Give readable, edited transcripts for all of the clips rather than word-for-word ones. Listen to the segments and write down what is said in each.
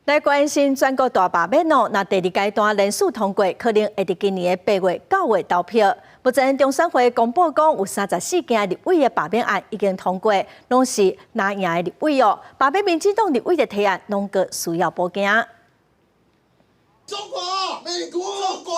來關心全國大罷免哦，若第二階段連署通過，可能會佇今年的8月、9月投票。目前中選會公布講，有34件立委的罷免案已經通過，攏是藍營的立委哦。罷免民進黨立委的提案，攏閣需要補件。中國、美國、中國、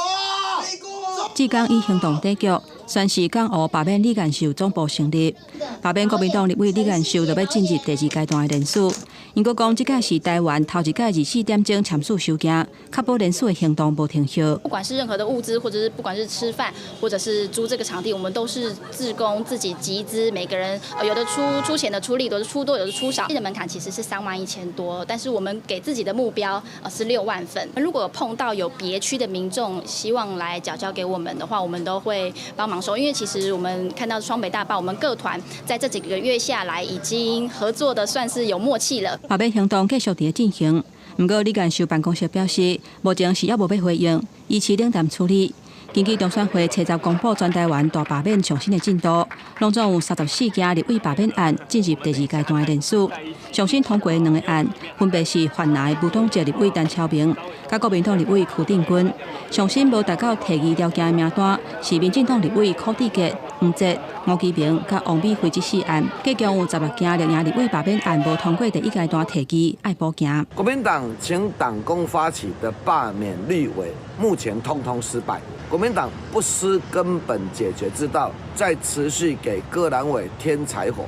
美國。志工以行動對決，宣示港湖罷免李彥秀總部成立。罷免國民黨立委李彥秀就欲進入第二階段的連署。𪜶閣講，這屆是台灣頭一屆24點鐘簽署收件，確保連署的行動無停歇。不管是任何的物資，或者是不管是吃飯，或者是租這個場地，我們都是志工自己集資，每個人有的出出錢的出力，有的出多，有的出少。的門檻其實是3萬1千多，但是我們給自己的目標是6萬份。如果碰到有別區的民眾希望來繳交給我們的話，我們都會幫忙收。因為其實我們看到雙北大罷，我們各團在這幾個月下來已經合作的算是有默契了。罷免行動繼續佇咧進行，毋過李彥秀辦公室表示，目前是猶無欲回應，維持冷淡處理。根據中選會初十公布全台灣大罷免上新的進度，攏總有34件立委罷免案進入第二階段的連署，上新通過兩個案，分別是泛藍的無黨籍立委陳超明，佮國民黨立委邱定均。上新無達到提議條件的名單是民進黨立委柯志杰、黃捷、吳基明佮王美輝這四案，計共有16件綠營立委罷免案無通過第一階段提議，愛補件。國民黨請黨工發起的罷免立委，目前通通失敗。國民黨不思根本解決之道，再持續給柯藍委添柴火，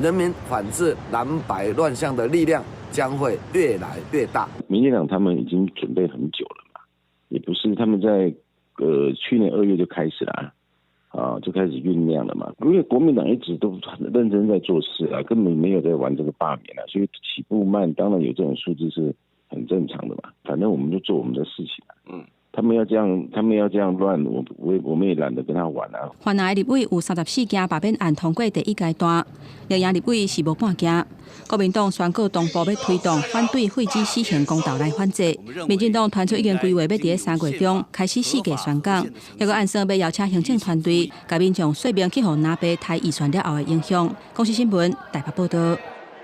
人民反制藍白亂象的力量將會越來越大。民進黨他們已經準備很久了嘛，也不是他們在去年2月就開始了啊，就開始醞釀了嘛。因為國民黨一直都很認真在做事啊，根本沒有在玩這個罷免啊，所以起步慢，當然有這種數字是很正常的嘛。反正我們就做我們的事情啊。他們要這樣，他們要這樣亂，我們也懶得跟他玩啊。泛藍立委有34件罷免案通過第一階段，綠營立委是無半件。國民黨宣告同步欲推動反對廢止死刑公投來反制，民進黨傳出已經規劃欲佇咧3月中開始四界宣講，抑閣暗算欲邀請行政團隊，共民眾說明去予藍白刣預算了後的影響。公視新聞台北報道。